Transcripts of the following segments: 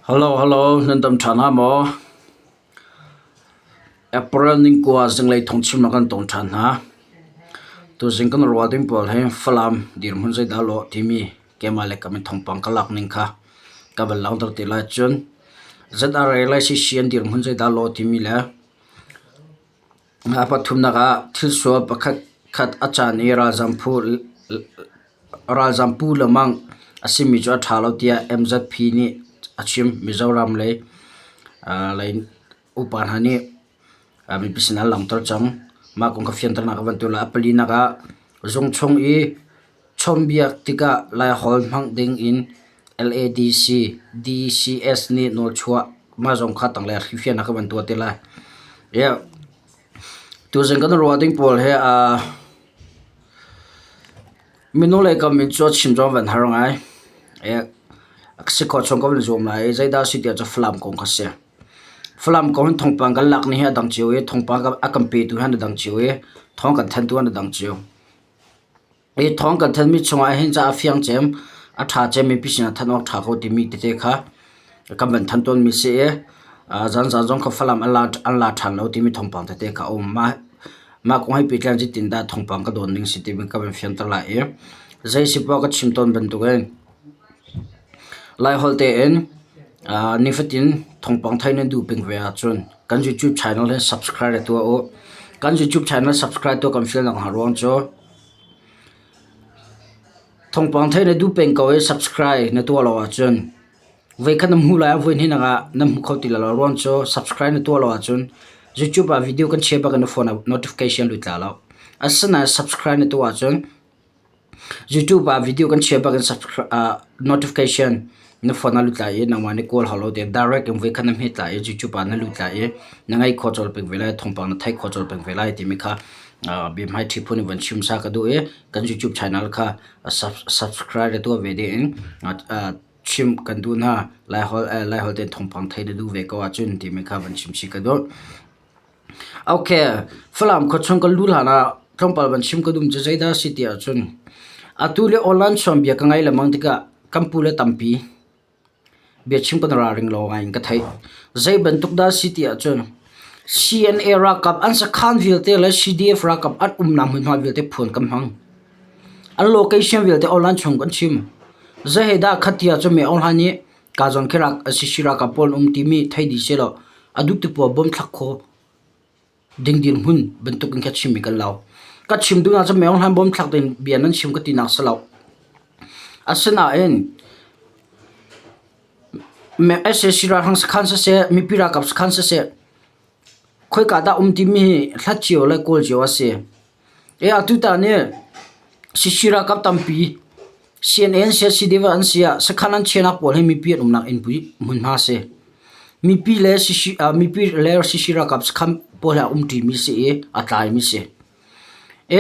Hello, hello, nan dam ṭhan hnga maw? April ningkua zinglei thawngchimnak kan tong ṭhan hna. Tuzing kan ruah ding pawl hi Falam dirhmun zeidah lawh timi keimah le kam in thawngpang ka lak ning kha ka van langhter te lai. Cun ZRA le CCN dirhmun zeidah lawh timi le A pathumnak ah thilsual pakhatkhat a caan i ralzam pu lengmang a simi cu a ṭha lo tiah MZP nih a chim. Mizoram lei upa hna nih mipi sinah an langhter cang. Mah kong kha fianternak ka van tuah lai. A palinak ah zung chung i chawnhbiak tikah Laiholh hmang ding in LADC, DCS nih nawlchuah mah zong kha tanglei ah hrifian ka van tuah te lai. Yeah. Tuzing kan ruah ding pawl he uh, minung lei kam in cu chim zong van har ngai. Eh, si khawh chung ka van zuam lai. Zeidah si tiah cu Falam kong kha si. Falam kong hin thawngpang kan lak ni hi a dang cio i thawngpang a kan petu hi an dang cio i thawng kan thantu an dang cio. Hi thawng kan thanhmi chungah hin ca a fiang cem, a ṭha cem mipi sinah thanh awk ṭha ko timi tete kha kan van thanh tawnmi si i zanzan zong kha Falam an la ṭhan lo timi thawngpang tete kha a um. Mah, mah kong he pehtlai zeitindah thawngpang ka dawn ning si timi ka van fianter lai i zei si poah ka chim tawn bantukin Laiholh tein nifatin thawngpang theih nan duh peng ve ahcun kan YouTube channel hi subscribe tuah u. Kan YouTube channel subscribe tuah kan fial nak hna ruang cu Thawngpang theih na duh peng ko i subscribe na tuah lo ahcun voikhat na hmuh lai ah voihnih nak ah na hmu kho ti lai lo. Ruang cu subscribe na tuah lo ahcun YouTube ah video kan chia bak in na phone ah notification lut la lo. Asinain subscribe na tuah ahcun YouTube ah video kan chia bak in notification na phone ah lut lai i nangmah nih kawl hau lo tein direct in voikhat na hmet lai i YouTube ah na lut lai i na ngaih khawh colh peng ve lai, thawngpang na theih khawh colh peng ve lai timi kha biahmaiṭhi phun in van chim sa ka duh i kan YouTube channel kha subscribe le tuah ve ding in chim kan duh hna. Laiholh tein thawngpang theih na duh ve ko ahcun timi kha van chim chih ka duh. Ok, Falam khuachung kan luh hlan ah tlawmpal van chim ka duh cu zeidah a si ti ahcun atu le online chawnbia ka ngai lengmang tikah kan pule tampi biachim kan ralring lo ngai in ka theih. Zei bantuk dah a si ti ahcun CNA ralkap an sakhan vialte le CDF ralkap an umnak hmunhma vialte phuan kan hmang. An location vialte online chung kan chim. Zei he dah khat ti ahcun me online nih Ka zawn khi CC ralkap pawl an um timi thei dih sehlaw a duh ti poah bom thlak kho ding dirhmun bantuk in ka chimmi kan lo. Ka chim duhnak cu Maung Hlaing bom thlak ding bia nan chim ka tinak si lo. Asinain sac ralhrang sakhan siseh, mipi ralkap sakhan siseh, khoika dah um timi hi hlat cio le kawl cio a si. E atutan hi CC ralkap tampi CNN CCDF an si ah sakhan an chiahnak pawl hi mipi an umnak inn hmunhma a si. Mipi le CC mipi le CC ralkap sakhan pawl he a umṭimi si i a tlaimi si. E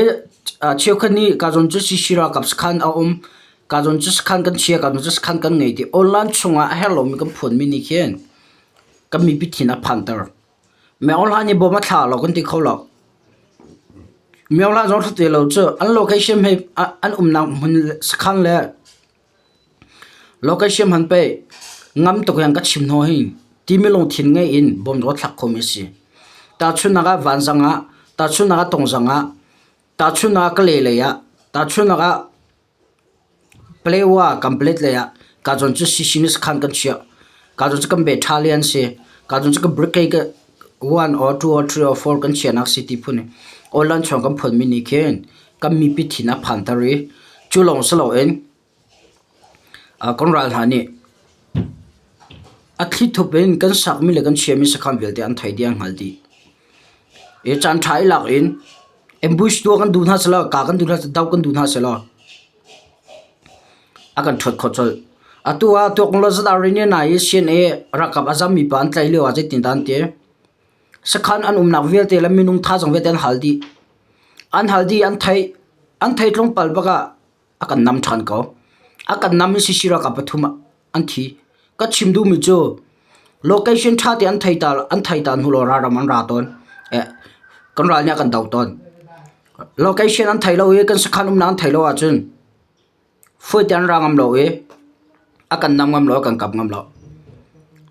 cheukhat nih ka zawn cu CC ralkap sakhan a um, ka zawn cu sakhan kan chia, ka zawn cu sakhan kan ngei ti online chungah a herh lomi kan phuanmi nih khin kan mipi thin a phanter. Myohla nih bawm a thla lo kan ti kho lo. Myohla zong thla ti lo cu an location he an umnak hmun sakhan le location han pe ngam tuk in ka chim hnaw hi timi lungthin ngei in bawm rawt thlak khomi a si. Tahchunhnak ah Vanzang ah, tahchunhnak ah Tongzang ah, tahchunhnak ah Kalay lei ah, tahchunhnak ah Palewa Kanpalet lei ah kazawn cu sisini sakhan kan chiah. Kazawn cu kan be ṭha le an si. Kazawn cu ka brigade 1 or 2 or 3 or 4 kan chiahnak si ti phun in online chung kan phuanmi nih khin kan mipi thin a phanter i cu lawng si loin kan ral hna nih a thlithup in kan sakmi le kan chiahmi sakhan vialte an thei dih an hngal dih. I caan ṭha i lak in ambush tuah kan duh hna selaw, ka kan duh hna do kan duh hna selaw a kan ṭhuat khawh colh. Atu ah tuak lo zat rin na i CNA ralkap a zammi pa an tlaih lio ah zeitindah an ti? Sakhan an umnak vialte le minung thazaang vialte an hal dih. An hal dih, an theih. An theih tlawmpal bak ah a kan nam ṭhan ko. A kan nam i CC ralkap pathum an thi. Ka chim duhmi cu location ṭha te an thei ta an thei ta hnu law ralram an ra tawn. Eh, kan ral nih a kan do tawn. Location an thei lo i kan sakhan umnak an thei lo ahcun fuite an ra ngam lo i a kan nam ngam lo, a kan kap ngam lo.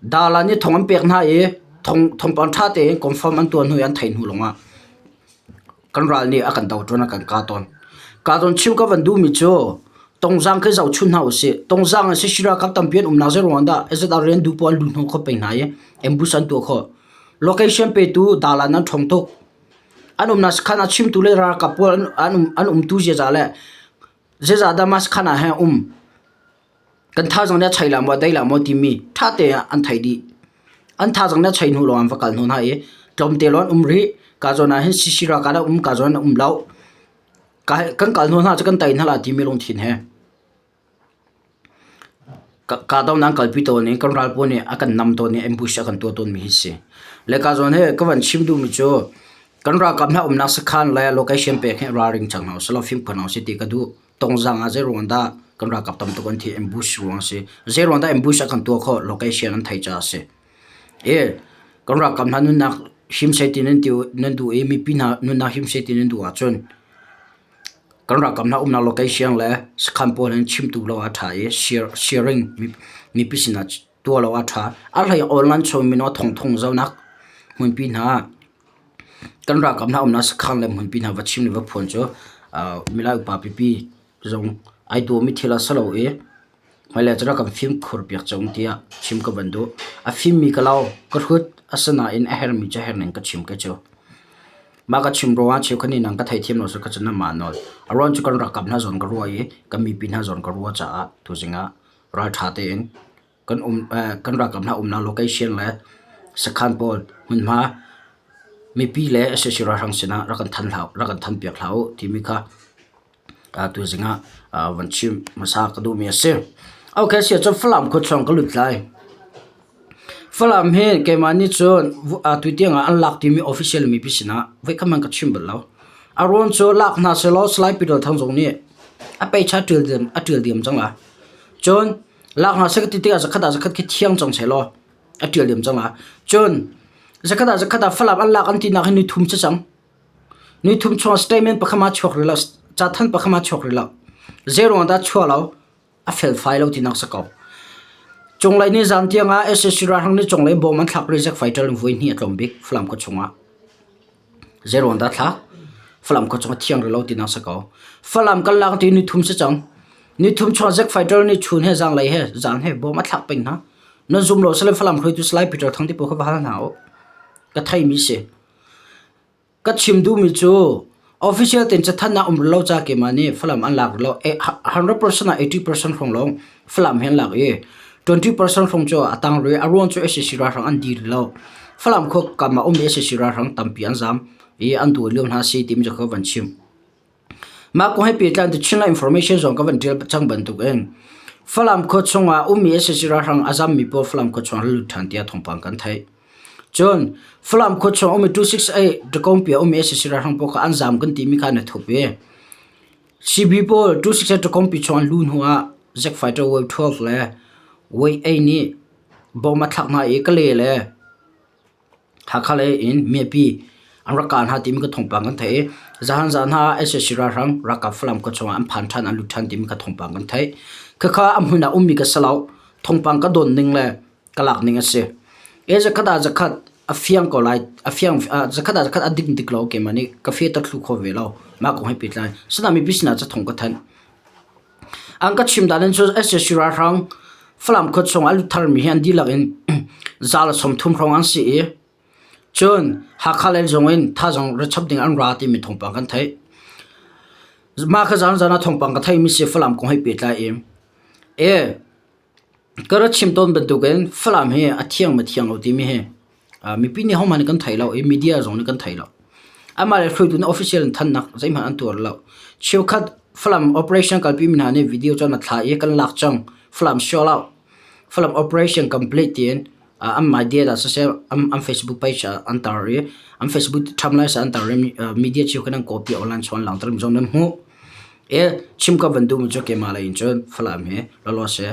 Dalan nih thong an pek hna i thawngpang ṭha tein confirm an tuah hnu i an theih hnu lawngah kan ral nih a kan do ṭuan a kan kah tawn. Kah tawn chim ka van duhmi cu Tongzang khi zohchun hna usih. Tongzang ah sisi ralkap tampi an umnak zeiruang ah dah zeizat rian duh poah an lut hnawh kho peng hna i ambush an tuah khawh. Location petu dalan an ṭhawng tuk. An umnak sakhan a chimtu le ralkap pawl an umtu ziaza le zeizah dah mah sakhan ah hin um. Kan thazaang nih a chei la maw, a dei la maw timi ṭha tein an theih dih. An thazaang nih a chei hnu lawng an va kal hnu hna i tlawmte lawng an um rih. Ka zawn ah hin CC ralkap an um, ka zawn an um lo. Kan kal hnu hna cu kan tei hna lai timi lungthin he kahdohnak an kalpi tawn i kan ral pawl nih a kan nam tawn i ambush a kan tuah tawnmi hi si. Le ka zawn hi ka van chim duhmi cu kan ralkap hna umnak sakhan le location pek hi ralring cang hna usih law fimkhur hna usih ti ka duh. Tongzang ah zeiruang dah kan ralkap tam tuk an thih ambush ruang a si. Zeiruang dah ambush a kan tuah khawh location an theih caah a si. I kan ralkap hna nunnak him seh ti nan duh i mipi hna nunnak him seh ti nan duh ahcun kan ralkap hna umnak location le sakhan pawl hin chimtu lo a ṭha i sharing mipi sinah tuah lo a ṭha. A hlei online chung mino thongthong zohnak hmunpi hna ah kan ralkap hna umnak sakhan le hmunpi hna va chim le va phuan cu milai upa pipi zong ai dawmi thil a si lo i Hmailei cu rak kan fimkhur piak cang tiah chim ka van duh. A fimmi ka lo, ka hrut, asinain a hermi cu a herning ka chim kei cu. Mah ka chim ruangah cheukhat nih nang ka theithiam lo cu ka cu nanmah nawl. A ruang cu kan ralkap hna zawn ka ruah i kan mipi hna zawn ka ruah caah tuzing ah ralṭha tein kan um kan ralkap hna umnak location le sakhan pawl hmunhma mipi le sac ralhrang sinah rak kan thanh hlah rak kan thanpiak hlah u timi kha Tuzing ah van chim hmasa ka duhmi a si. Okay, sia cun Falam khua chung ka lut lai. Falam hi keimah nih cun atu tiang ah an lak timi official mipi sinah voikhat hmanh ka chim bal lo. A ruang cu lak hna sehlaw Salai Peter Thang zong nih a peicha a ṭial diam cang la. Cun lak hna seh ka ti tikah zakhat ah zakhat khi thiang cang sehlaw a ṭial diam cang la. Cun zakhat ah zakhat ah Falam an lak an tinak hi ni thum si cang. Nithum chung statement pakhat ma chuak rih lo, cathanh pakhat ma chuak rih lo. Zeiruang dah chuah lo? A felfai lo tinak si ko. Cunglei nih zan tiang ah sac ralhrang nih cunglei bom an thlak reject fighter in voi hnih a tlawm bik Falam khua chungah. Zeiruang dah thlak? Falam khua chung a thiang rih lo tinak si ko. Falam kan lak ti nithum si cang. Nithum chung Jack fighter nih chun he zanglei he zan he bom a thlak peng hna. Nan zum lo sale Falam hruaitu Salai Peter Thang ti pawl kha va hal hna u. Ka theimi si. Ka chim duhmi cu official tein cathanhnak um rih lo ca keimah nih Falam an lak rih lo. 100% ah 80% hrawng lawng Falam hi an lak i 20% hrawng cu a tang rih. A ruang cu sac ralhrang an dir rih lo. Falam khua kam ah ummi sac ralhrang tampi an zaam i an duh lio hna si timi cu ka van chim. Mah kong he pehtlai in Chinland Information zong ka van ṭial cang bantukin Falam khua chungah ummi sac ralhrang a zammi pawl Falam khua chungah lut ṭhan tiah thawngpang kan theih. Cun Falam khua chung ummi 268 Ṭakawngpi ah ummi sac ralhrang pawl kha an zam kan timi kha na thup i CB pawl 268 Ṭakawngpi chung an luh hnu ah Zack Fighter Wave 12 le Wave 8 nih bom a thlak hna i Kale le Hakha lei in mipi an rak kah hna timi ka thawngpang kan theih i zahan zan hna ah sac ralhrang ralkap Falam khua chungah an phan ṭhan an lut ṭhan timi ka thawngpang kan theih. Khakha a hmun ah ummi ka si lo. Thawngpang ka don ning le ka lak ning a si. E zakhat ah zakhat a fiang ko lai a fiang zakhat ah zakhat a dik dik lo keimah nih ka fe ta thlu kho ve lo mah kong he pehtlai sinah mipi sinah cathong ka thanh. An ka chim dan in cun sac ralhrang Falam khua chung ah a lut tharmi hi an dihlak in za le 30 hrawng an si i cun Hakha lei zong in thazaang ra chap ding an ra timi thawngpang kan theih. Mah kha zan zan ah thawngpang ka theihmi si Falam kong he pehtlai i e Ka rak chim tawn bantukin Falam hi a thiang maw thiang lo timi hi mipi nih hohmanh nih kan thei lo i media zong nih kan thei lo. Amah le hruaitu nih official in thannak zeihmanh an tuar lo. Cheukhat Falam operation kalpi mi hna nih video cu an thlah i kan lak cang. Falam show out. Falam operation complete tiin an media dah siseh an Facebook page ah an tar i an Facebook timeline ah an tar i media cheukhat an copy online chung an langhter mi zong nan hmuh. E chim ka van duhmi cu keimah lei in cun Falam hi lawlaw si.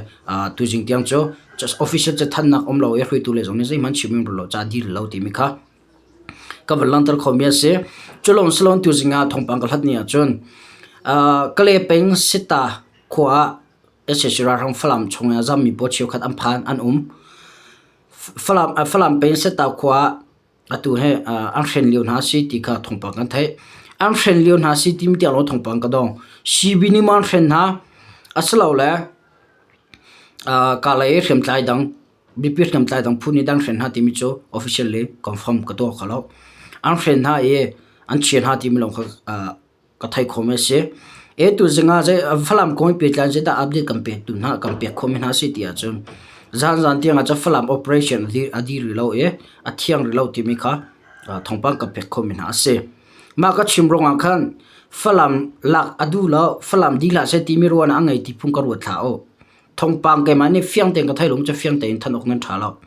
Tuzing tiang cu just official cathanhnak um lo i hruaitu le zong nih zeihmanh chim in lo ca dil lo timi kha ka van langhter khomi a si. Cu lawng si loin tuzing ah thawngpang ka hlat ni ahcun Kale peng Sita khua ah sac ralhrang Falam chung i a zammi pawl cheukhat an phan an um. Falam Falam peng Setau khua ah atu hi an hren lio hna si ti kha thawngpang kan theih. An hren lio hna si timi tiang lawng thawngpang ka dong. CB nih maw an hren hna asilole kalay i hriamtlai dang mipi hriamtlai dang phu nih dah an hren hna timi cu officially confirm ka tuah kho lo. An hren hna i an chia hna timi lawng kha ka theih khawhmi a si. E tuzing ah zei Falam kong i pehtlai in zeidah update kan pek tu hna kan pek khawhmi hna si ti ahcun zanzan tiang ah cun Falam operation a dih rih lo i a thiang rih lo timi kha thawngpang kan pek khawhmi hna a si. Mah ka chim ruangah khan Falam lak a duh lo, Falam dih hlah seh timi ruahnak a ngei ti phung ka ruat hlah u. Thawngpang keimah nih fiang tein ka theih lo cu fiang tein thanh awk nan ṭha lo.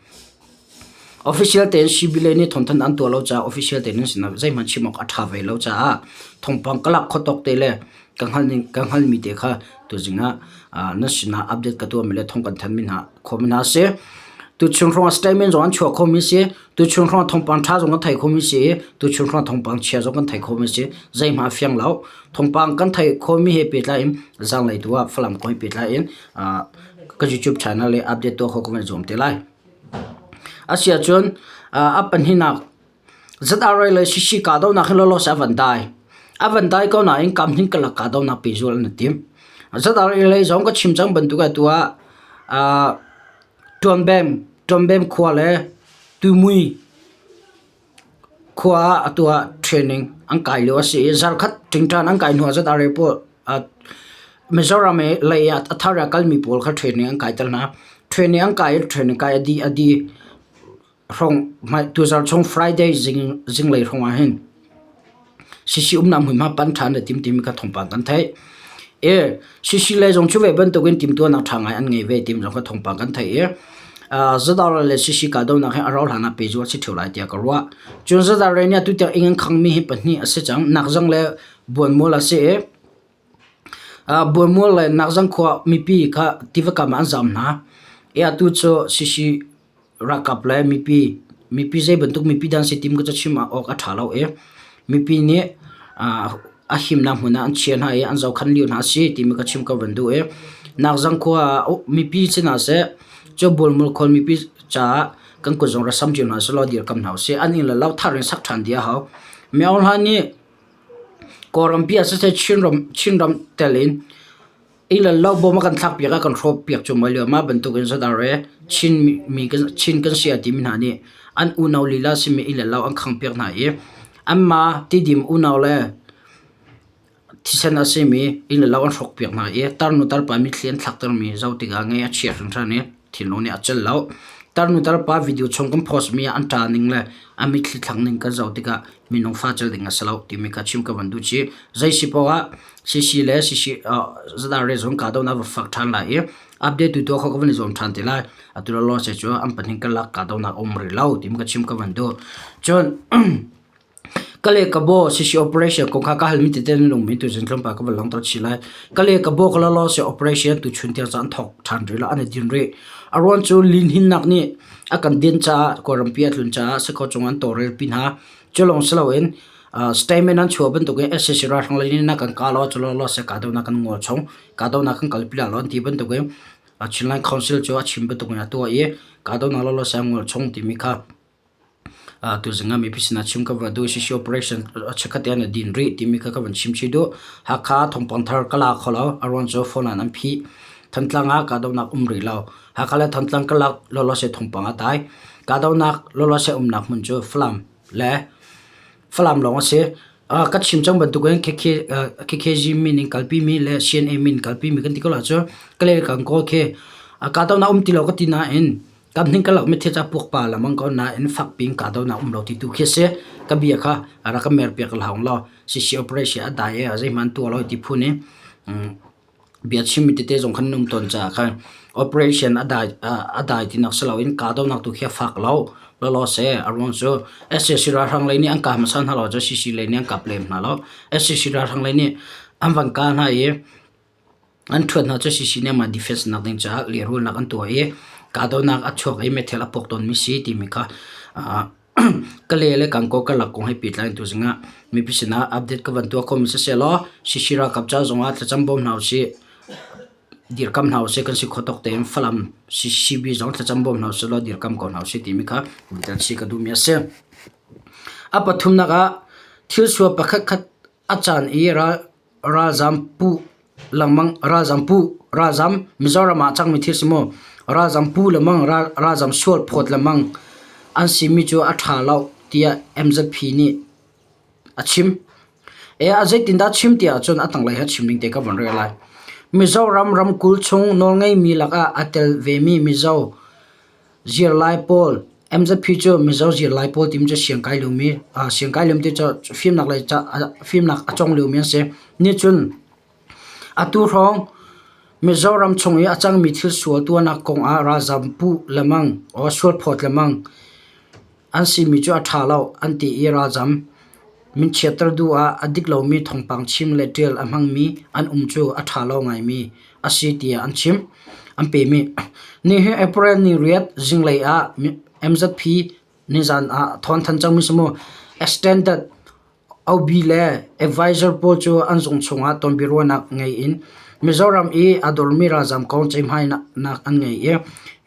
Official tein CBLA nih thawngthanh an tuah lo caah official tein nan sinah zeihmanh chim awk a ṭha ve lo caah thawngpang ka lak khawh te le ka hngalh ka hngalhmi te kha tuzing ah nan sinah update ka tuahmi le thawng kan thanhmi hna khawhmi hna a si. Tuchun hrawng ah statement zong an chuah khomi si. Tuchun hrawng thawngpang ṭha zong kan theih khomi si i tuchun hrawng thawngpang chia zong kan theih khomi si. Zeihmanh a fiang lo. Thawngpang kan theih khomi he pehtlai in zanlei tu ah Falam kong he pehtlai in ka YouTube channel i update tuah khawh ka van i zuam te lai. Asiahcun a pahnihnak ZRA le CC kahdohnak hi lawlaw a van dai. A van dai ko nain kamhning kalak kahdohnak pehzul an i tim. ZRA lei zong ka chim cang bantuk ah tu ah Ṭuanbem, Ṭuanbem khua le Tumui khua ah atu ah training an kai lio a si i zarkhat ṭingṭan an kai hnu ah ZRA pawl Mizoram i lei ah a thar a kalmi pawl kha training an kaiter hna. Training an kai i training kai a dih a dih hrawng tuzarh chung Friday zing zinglei hrawng ah hin CC umnak hmunhma pan ṭhan a tim timi kha thawngpang kan theih. I CC lei zong cu ve bantukin timhtuahnak ṭha ngai an ngei ve timi zong kha thawngpang kan theih i Zadar le CC kahdohnak hi a rauh hlan ah pehzulh a si ṭheo lai tiah ka ruah. Cun Zadar nih atu tiang inn an khangmi hi pahnih a si cang. Nakzang le Buanmual a si i Buanmual le Nakzang khua mipi kha tiva kam ah an zaam hna. I atu cu CC ralkap le mipi mipi zei bantuk mipi dah an si tim ka chim awk a ṭha lo i mipi nih a himnak hmun ah an chia hna i an zohkhenh lio hna a si timi ka chim ka van duh i Nakzang khua ah mipi si hna seh cu Bualmual khua mipi caah kan kut zong rak sam cio hna sehlaw dirkamh hna usih. An inn le lo thar in sak ṭhan dih a hau. Myo Hla nih Kawlrampi ah siseh Chinram Chinram tel in Inn le lo bawm a kan thlakpiak a kan hrawhpiak cuahmah lio mah bantukin zadar e Chin mi Chin kan si a timi hna nih an unau lila simi inn le lo an khanghpiak hna i anmah Tidim unau le thisen a simi inn le lo an hrawkpiak hna i tarnu tarpa mitthli an thlaktermi zoh tikah ngei a chia hringhran i thinlung nih a celh lo. Tarnu tarpa video chung kan post mi ah an ṭa ning le a mitthli thlak ning kan zoh tikah minung fa cel ding a si lo timi kha chim ka van duh chih. Zei si paoh ah CC le CC zadar re zong kahdohnak va fak ṭhan lai i update tu tuah kho ka van i zuam ṭhan te lai. Atu lawlaw se cu an pahnih karlak kahdohnak a um rih lo timi ka chim ka van duh. Cun Kale ka baw CC operation kong kha ka halmi tete na lungmi tu zan tlawmpal ka van langhter chih lai. Kale ka baw ka lawlaw se operation tu chun tiang caan thawk ṭhan rih lo an i din rih. A ruang cu linhinnak nih a kan din caah Kawlrampi a tlun caah sakhaw cung an tawlrel pi hna. Cu lawng si loin statement an chuah bantukin sac ralhrang lei nih na kan kah law cu lawlaw se kahdohnak kan ngol chung kahdohnak kan kalpi lai lo an ti bantukin Chinland Council cu a chim bantukin a tuah i kahdohnak lawlaw se an ngol chung timi kha Tuzing ah mipi sinah chim ka va duh. CC operation chikkhat te an din rih timi kha ka van chim chih duh. Hakha thawngpang thar ka la kho lo. A ruang cu phone an an phih. Thantlang ah kahdohnak um rih lo. Hakha le Thantlang karlak lawlaw se thawngpang a dai. Kahdohnak lawlaw se umnak hmun cu Falam le Falam lawng a si. Ka chim cang bantukin KKG min in kalpimi le CNA min kalpimi kan ti ko ahcun Kalay le Gangaw khi kahdohnak um ti lo ka ti nain kam hning karlak mitthli ca puak pa lengmang ko nain fak piin kahdohnak um lo ti tu khi a si. Ka bia kha rak ka mer piak hlah law CC operation a dai i zeihmanh tuah lo ti phun i bia chimmi tete zong khan an um tawn caah khan operation a dai a dai tinak si loin kahdohnak tu khi a fak lo. Lawlaw seh a ruang cu sac ralhrang lei nih an kah hmasa hna lo cu CC lei nih an kap lem hna lo. Sac ralhrang lei nih an van kah hna i an ṭhuat hna cu CC nih amah defense nak ding caah lehrulnak an tuah i kahdohnak a chuak i meithal a puak tawnmi si timi kha Kale le Gangaw karlak kong he pehtlai in tuzing ah mipi sinah update ka van tuah khomi siseh law CC ralkap ca zongah thlacam bawm hna usih. dirkam hna usih kan si kho tawk tein Falam CCB zong thlacam bawm hna usih law dirkam ko hna usih timi kha vun tel chih ka duhmi a si. A pathumnak ah thil sual pakhat khat a caan i ralzam puh lengmang ralzam puh ralzam Mizoram ah a cangmi thil si maw ralzam puh lengmang ralzam sual phawt lengmang an simi cu a ṭha lo tiah MZP nih a chim. E a zeitindah chim ti ahcun a tanglei ha chim ding te ka von rel lai. Mizoram ramkulh chung nawlngeimi lakah a tel vemi Mizo zirlai pawl MZP cu Mizo zirlai pawl timi cu siangkai liomi siangkai liomi ti cu fimnak lei fimnak a cawng liomi an si. Nih cun atu hrawng Mizoram chung i a cangmi thil sual tuahnak kong ah ralzam puh lengmang or sualphawt lengmang An simi cu a ṭha lo an ti i ralzam minchiatter duh ah a dik lomi thawngpang chim le ṭial a hmangmi an um cu a ṭha lo ngaimi a si tiah an chim. An pemi. Nihin April ni riat zinglei ah MZP nizan ah thawngthan cangmi si mu extended OB le advisor pawl cu an zung chungah tonbiaruahnak ngei in Mizoram i a dormi ralzaam kong ceihmainak an ngei i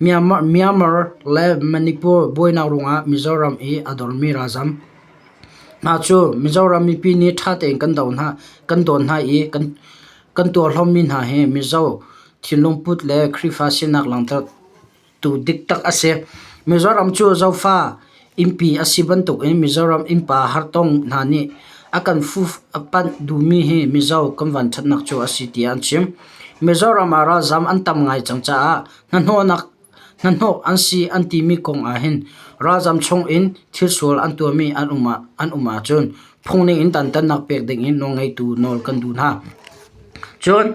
Myanmar le Manipur buainak ruangah Mizoram i a dormi ralzaam hna cu Mizoram mipi nih ṭha tein kan doh hna kan dawn hna i kan kan tuarhlawmmi hna hi Mizo thinlungput le Khrihfa sinak langhter tu diktak a si. Mizoram cu Zofa innpi a si bantukin Mizoram innpa hartong hna nih a kan panh duhmi hi Mizo kan vanṭhatnak cu a si tiah an chim. Mizoram ah ralzaam an tam ngai cang caah hnahnawhnak hnahnawh an si an timi kong ahhin ralzaam chungin thilsual an tuahmi an um ah an um ahcun phung ningin dantatnak pek dingin nawlngeitu nawl kan duh hna. Cun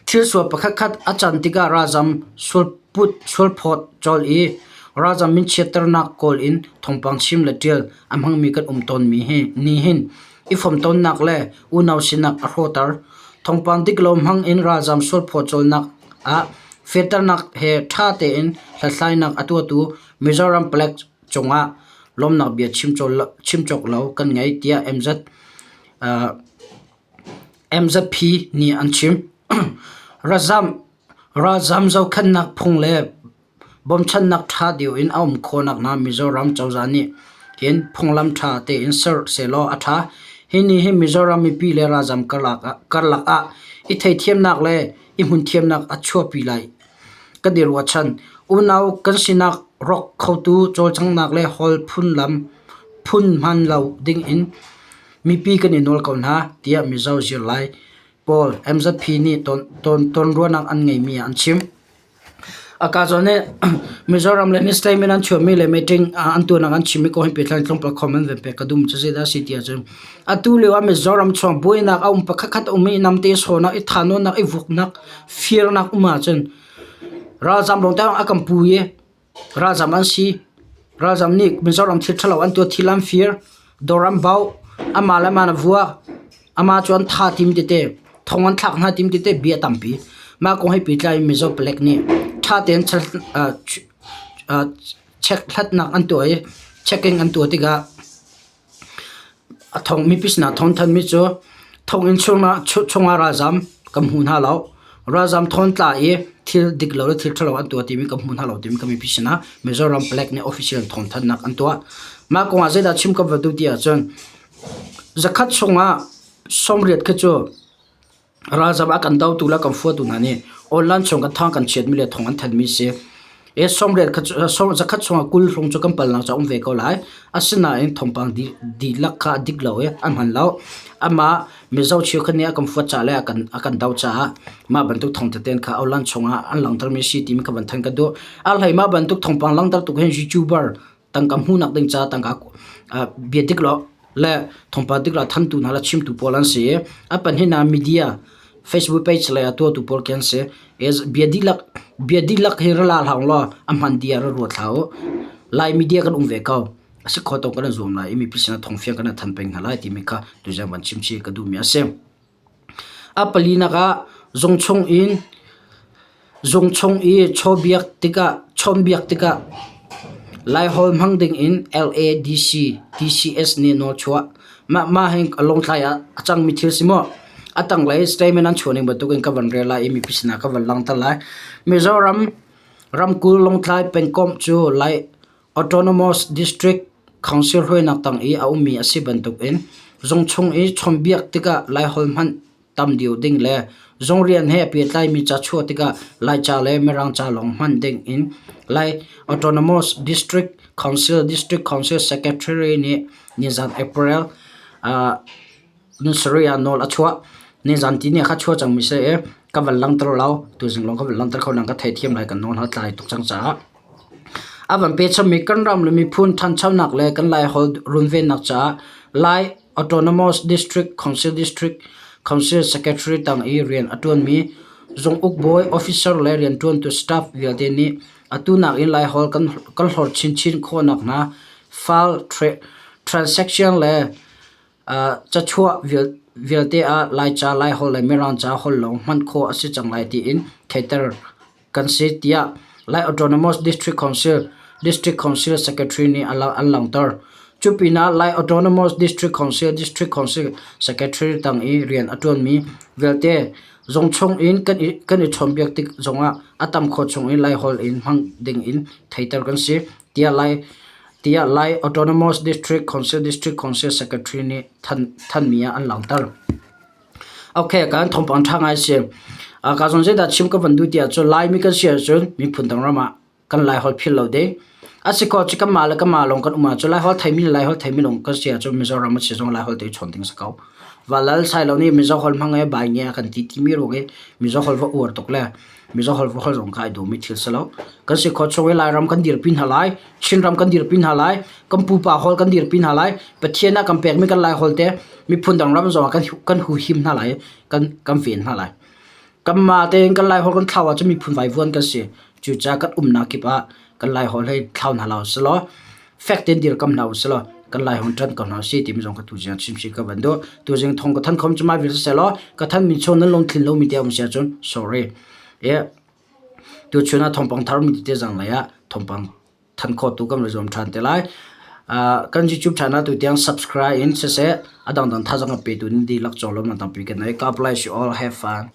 thilsual pakhatkhat a can tikah ralzaam sual put sualphawt colh i ralzam minchiatternak kawl in thawngpang chim le ṭial a hmangmi kan um tawnmi hi nihin i fomtawnnak le unau sinak a hrawter. Thawngpang dik lo hmang in ralzam sualphawt cawlnak ah fehternak he ṭha tein hlathlainak a tuahtu Mizoram palek cungah lawmnak bia chim cawk lo kan ngei tiah MZ MZP nih an chim. Ralzam Ralzam zohkhenhnak phung le bawmchannak ṭha deuh in a um khawhnak hnga Mizoram cozah nih hin phunglam ṭha tein ser sehlaw a ṭha. Hi nih hin Mizoram mipi le ralzam karlak ah i theithiamnak le i hmunthiamnak a chuahpi lai kan i ruahchan. Unau kan sinak rawk khotu cawlcanghnak le hawl phunlam phun hman lo dingin mipi kan i nawl ko hna, tiah Mizo zirlai pawl MZP nih tawnruahnak an ngeimi ah an chim. Aka zawn nih Mizoram le ni statement an chuahmi le meeting an tuahnak an chimmi kong hi pehtlai tlawmpal comment van pek ka duh cu zeidah a si ti ahcun atu lio ah Mizoram chung buainak a um pakhatkhat a um i namte sawnak i thahnawnnak i vuknak firnak um ahcun ralzam lawng te a kan pu i Ralzam an si. Ralzam nih Mizoram thil ṭhalo an tuah, thil an fir, dawr an bauh, amah le amah an vua, amah cu an tha tim tete, thong an thlak hna tim tete bia tampi. Mah kong he pehtlai in Mizo palek nih ṭha tein chekhlatnak an tuah i checking an tuah tikah A thong mipi sinah thawng thanmi cu thonginn chungah ralzam kan hmu hna lo. Ralzam thawntla i thil dik lo le thil ṭhalo an tuah timi kan hmu hna lo timi kan mipi sinah Mizoram palek nih official thawngthanhnak an tuah. Mah kongah zeidah chim kan va duh ti ahcun zakhat chungah 80 khi cu Ralzam a kan dotu le kan fuatu hna nih online chung kan thawng kan chiatmi le thawng an thanmi si. E sawmriat kha cu zakhat chungah 20 hrawng cu kan palnak cu a um ve ko lai. Asinain thawngpang dihlak kha a dik lo i a hman lo. Amah Mizo cheukhat nih a kan fuat caah le a kan a kan do caah mah bantuk thawng tete kha online chungah an langhtermi si timi kha van thanh ka duh. A hlei mah bantuk thawngpang langhter tuk hin YouTuber tangka hmuhnak ding caah tangka bia dik lo le thawngpang dik lo thantu hna le chimtu pawl an si i a pahnih ah media Facebook page le a tuahtu pawl khi an si. Bia dihlak bia dihlak hi ra la hlah law a hman dih ah ra ruat hlah u. Lai media kan um ve ko. A si kho tawk kan i zuam lai i mipi sinah thawngfiang kan i than peng hna lai timi kha tuzing van chim chih ka duhmi a si. A palinak ah zung chung in zung chung i chawbiak tikah chawnbiak tikah Laiholh hmang ding in LADC, DCS nih nawl chuah. Mah mah hi Lawngtlai ah a cangmi thil si maw? A tanglei statement an chuah ning bantukin ka van rel lai i mipi sinah ka van langhter lai. Mizoram ramkulh Lawngtlai pengkomh cu Lai Autonomous District Council hruainak tang i a ummi a si bantukin zung chung i chawnhbiak tikah Laiholh hmanh tam deuh ding le zung rian he pehtlaimi ca chuah tikah Laica le Mirang ca lawng hman ding in Lai Autonomous District Council District Council Secretary nih nizan April ni sarih ah nawl a chuah. Nizan tini ah kha chuah cangmi si i ka van langhter lo. Tuzing lawng ka van langhter kho nain ka theithiam lai kan nawl hna tlai tuk cang caah. A van pechammi kan ram le miphun ṭhanchonak le kan Laiholh runvennak caah Lai Autonomous District Council District Council Secretary tang i rian a ṭuanmi zunguk bawi officer le rianṭuantu staff vialte nih atu nakin Laiholh kan hlorh chinchin khawh nakhnga file transaction le cachuah vialte ah Laica, Laiholh le Mirang ca holh lawng hman khawh a si cang lai tiin theihter kan si tiah Lai Autonomous District Council District Council Secretary nih an langhter. Cu pinah Lai Autonomous District Council District Council Secretary tang i rian a ṭuanmi vialte zung chung in kan i chawnhbiak tik zongah a tam khawh chung in Laiholh in hmang ding in theihter kan si tiah Lai tiah Lai Autonomous District Council District Council Secretary nih thanmi ah an langhter. Okay, kan thawngpang ṭha ngai si. Ka zawn zeidah chim ka van duh ti ahcun Laimi kan si ahcun miphun dang ram ah kan Laiholh philh lo ding. A si ko cu kanmah le kanmah lawng kan um ahcun Laiholh theimi le Laiholh theimi lawng kan si ahcun Mizoram a si zong Laiholh te i chawn ding si ko. Valal sai lo nih Mizo holh hmang e bai nge a kan ti timi ruang i Mizo holh va uar tuk le Mizo holh va holh zong kha ai dawmi thil si lo. Kan si khawh chung i Lairam kan dirpi hna lai, Chinram kan dirpi hna lai, kan pupa holh kan dirpi hna lai, Pathian ah kan pekmi kan Laiholh te miphun dang ram zong ah kan huhim hna lai, kan ven hna lai. Kanmah tein kan Laiholh kan thlau ahcun miphun vaivuan kan si. Cucaah kan umnak kip ah kan Laiholh hi thlau hna hlah usih fek tein dirkam hna usih law kan Laiholh ṭanh ko hna usih timi zong ka tuzing ah chimchih ka van duh. Tuzing thong ka than khom cu mah vial siseh law ka thanmi chung nan lungthlin lomi te a um si ahcun sorry. Tuchun ah thawngpang thar mi tete zanglei ah thawngpang than khawhtu kan va zuam ṭhan te lai. Kan YouTube channel tu tiang subscribe in siseh a dangdang thazaang a petu nan dihlak cawlawm nan tampi kan nei. God bless you all. Have fun.